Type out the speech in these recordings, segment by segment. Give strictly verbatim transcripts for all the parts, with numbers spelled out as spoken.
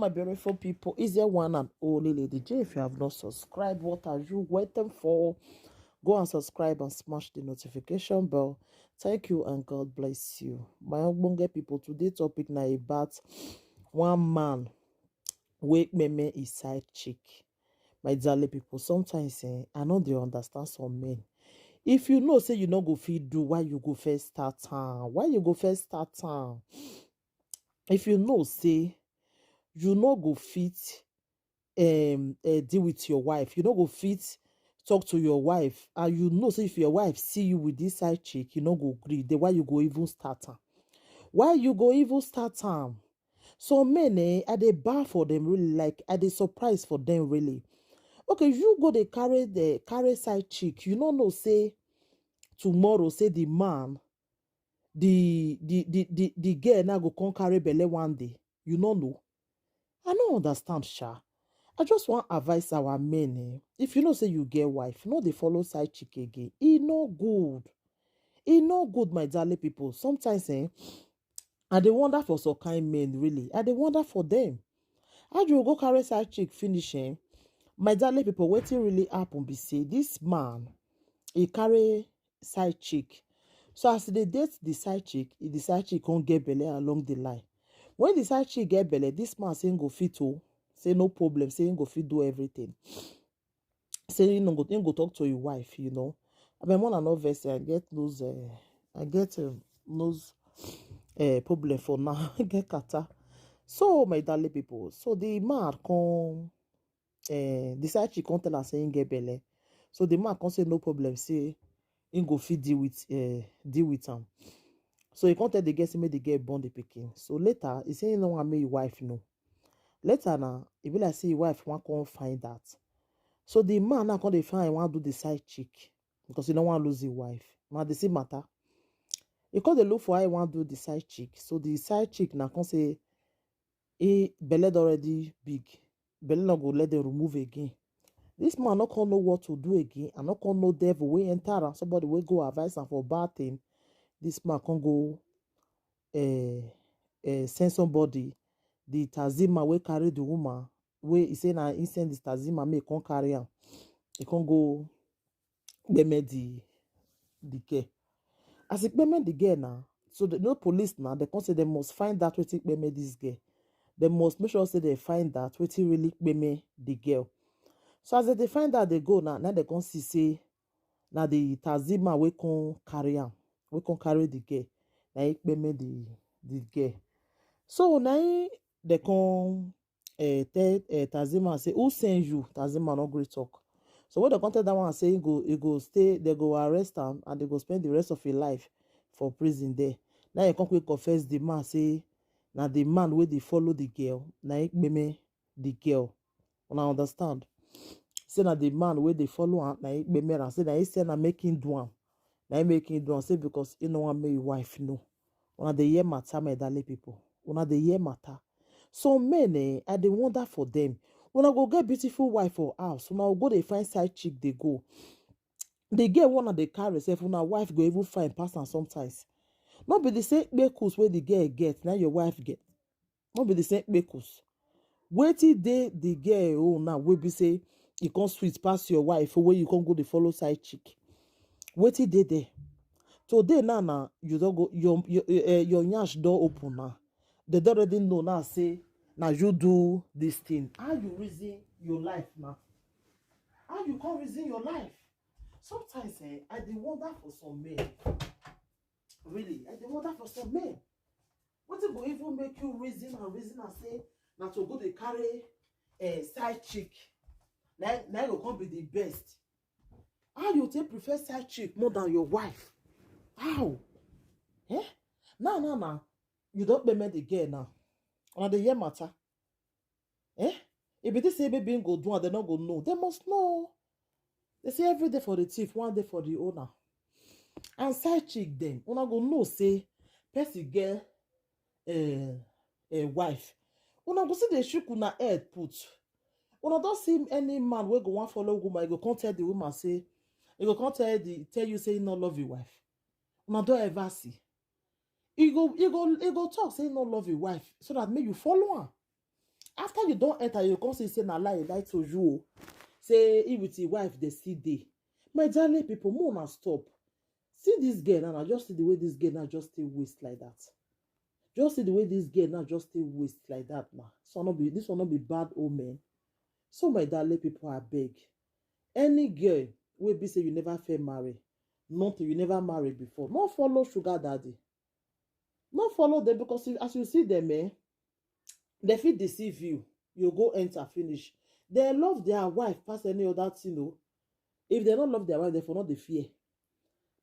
My beautiful people, is there one and only Lady J. If you have not subscribed, what are you waiting for? Go and subscribe and smash the notification bell. Thank you and God bless you. My ogbonge people, today topic na about one man wey meme his side chick. My darling people, sometimes eh, I no dey understand some men. If you know say you no go fit do, why you go first start am? Why you go first start am? If you know say you no go fit um, uh, deal with your wife, you no go fit talk to your wife, and you know say if your wife see you with this side chick, you no go gree. Then why you go even start am? Why you go even start am? Some men, eh, I dey bar for them really, like I dey surprise for them really. Okay, you go dey carry the carry side chick. You no know say tomorrow, say the man, the the the the, the girl now go come carry belle one day. You no know. I no understand, sha. I just wan advise our men, eh, if you know say you get wife, no dey follow side chick again. E no good. E no good, my darling people. Sometimes eh, I dey wonder for some kind men, really. I dey wonder for them. How you go carry side chick finish eh? My darling people, wetin really happen be say this man, he carry side chick. So as e dey date the side chick, the side chick come get belle along the line. When the side chick get belle, this man say him go fit o, say no problem, say him go fit do everything. Say him no go, him go talk to him wife, you know. I mean, one and all vex, I get those, uh, I get um, those uh, problem for now. I get kata. So my darling people, so the man come, uh, the side chick come tell am say him get belle. So the man come say no problem, say him go fit deal with uh, deal with am. So he come tell the girl say make the girl born the pikin. So later he say he no wan make him wife know. Later now, e be like say him wife wan come find out. So the man now come dey find him wan do the side chick because he no wan lose him wife. Now the same matter. He come dey look for how he wan do the side chick. So the side chick now come say he belle don already big. Belle no go let them remove again. This man no come know what to do again. I no come know devil wey enter am. Somebody wey go advise am for bad thing. This man come go uh, uh, send somebody, the Tazima wey carry the woman, wey he say na he send the Tazima make come carry am. He come go kpeme the the girl. As he kpeme the girl now, so the no police now, they come say they must find out wetin kpeme this girl. They must make sure say they find out wetin really kpeme the girl. So as they dey find out, they go now, now they come see say na the Tazima wey come carry am, wey come carry the girl, na he kpeme the the girl. So na he they come uh, tell uh, Tazima say, "Who send you?" Tazima no gree talk. So when they come tell that one say he go, he go stay, they go arrest am and they go spend the rest of his life for prison there. Now he come quick confess the man say na the man wey dey follow the girl, na he kpeme the girl. Una understand? Say na the man wey dey follow am, na he kpeme am. Say na he send am make him do am. Na he make him do am. Say because he no wan make him wife know. Una dey hear matter, my darling people. Una dey hear matter. Some men, eh, I dey wonder for them. Una go get beautiful wife for house. Una go dey find side chick dey go. The girl wey una dey carry sef, una wife go even fine pass am sometimes. No be the same kpekus wey the girl get, na your wife get. No be the same kpekus. Wetin dey the girl own now wey be say e come sweet pass your wife wey you come go dey follow side chick? Wetin dey there? Today now, now you don go, your your uh, your nyash don open now. They don already know now say na you do this thing. How you reason your life now? How you come reason your life? Sometimes eh, I dey wonder for some men. Really, I dey wonder for some men. Wetin go even make you reason and reason and say na to go dey carry uh, side chick? Na na go come be the best. How you take prefer side chick more than your wife? How? Eh? Now, now, now, you don payment the girl now. Una dey hear matter. Eh? If it is say baby go do and they no go know, they must know. They say every day for the thief, one day for the owner. And side chick them, una go know say person get a, a wife. Una go see the shook una head put. Una don't see any man wey go wan follow woman, you go come tell the woman say, you go come tell the tell you say you no love your wife. Una don't ever see. You go you go you go talk say you no love your wife so that make you follow her. After you don enter, you come see say na lie e lie to you o. Say e with him wife dey still dey. My darling people, make una stop. See this girl now, just see the way this girl now just stay waste like that. Just see the way this girl now just stay waste like that now. So no be, this one no be bad omen. So my darling people, I beg. Any girl wey be say you never fair marry, nothing, you never marry before, no follow sugar daddy. No follow them, because if, as you see them, eh, they fit deceive you. You go enter finish. They love their wife pass any other thing o. If they don't love their wife, they for not the fear.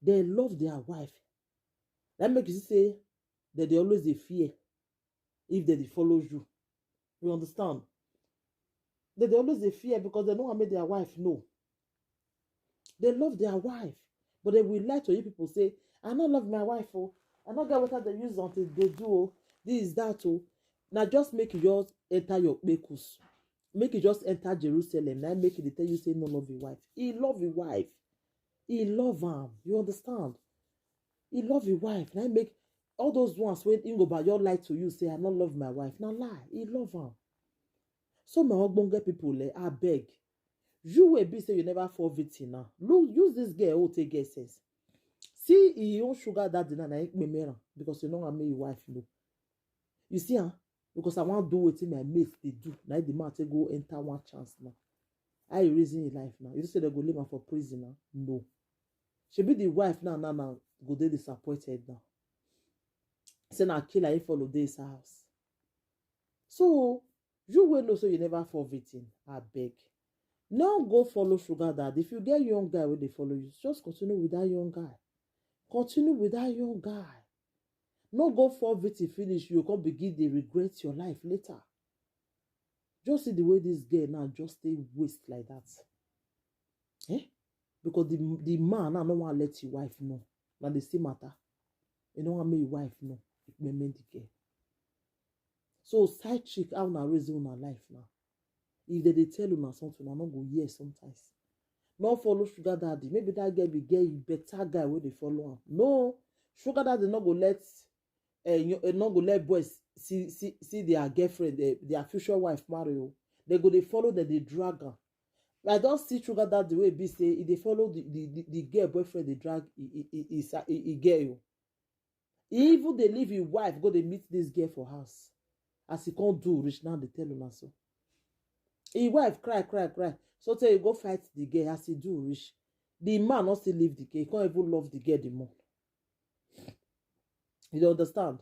They love their wife. That make you see say that they always dey fear if they dey follow you. You understand? That they always dey fear because they no wan make their wife know. They love their wife, but they will lie to you people say, "I no love my wife o. I no get wetin they use until they do o. This is that o." Now just make you just enter your kpekus. Make you just enter Jerusalem. Now make you dey tell you say no love your wife. He love your wife. He love am. You understand? He love your wife. Now make all those ones wey him go by your lie to you say, "I no love my wife." Na lie. He love am. So my ogbonge people, eh, I beg. You wey be say you never fall victim now. Look, use this girl who take get sense. See, he own sugar daddy now, na him kpeme am because you know I make your wife know. You see, huh? Because I wan do wetin my mate dey do. Now the man take go enter one chance now. How you reason in life now? You say they go leave am for prison now? No. She be the wife now, now, now go dey disappointed now. Say na killer he follow dey his house. So you wey know so you never fall victim, I beg. No go follow sugar daddy. If you get young guy wey dey follow you, just continue with that young guy. Continue with that young guy. No go fall victim finish, you come begin dey regret your life later. Just see the way this girl now just stay waste like that. Eh? Because the, the man now no wan let your wife know. Now they see matter. You know what make your wife know. It may mean the girl. So side chick, how una raise una life now? If they dey tell una something, una no go hear sometimes. No follow sugar daddy. Maybe that girl be get better guy wey dey follow am. No, sugar daddy no go let, eh, you, eh, no go let boys see, see, see their girlfriend, eh, their future wife marry o. They go dey follow them, dey drag am. I don see sugar daddy wey be say e dey follow the, the, the, the girl boyfriend dey drag e, e, e, e, sa- e, e girl o. He even dey leave him wife go dey meet this girl for house. As he come do reach now, they tell una so. Him wife cry, cry, cry. So tell you go fight the girl as he do reach. The man not still leave the girl. He can't even love the girl the more. You don't understand?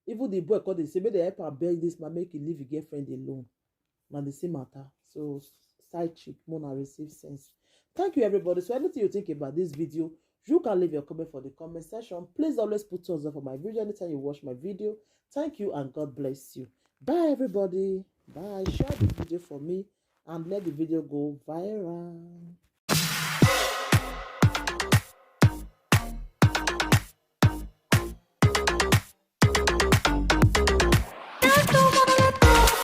Even the boy called, they say, "Make they help and beg this man, make he leave his girlfriend alone." Now the same matter. So side chick, Mona receive sense. Thank you, everybody. So anything you think about this video, you can leave your comment for the comment section. Please always put thumbs up for my video anytime you watch my video. Thank you and God bless you. Bye, everybody. Bye. Share the video for me and let the video go viral.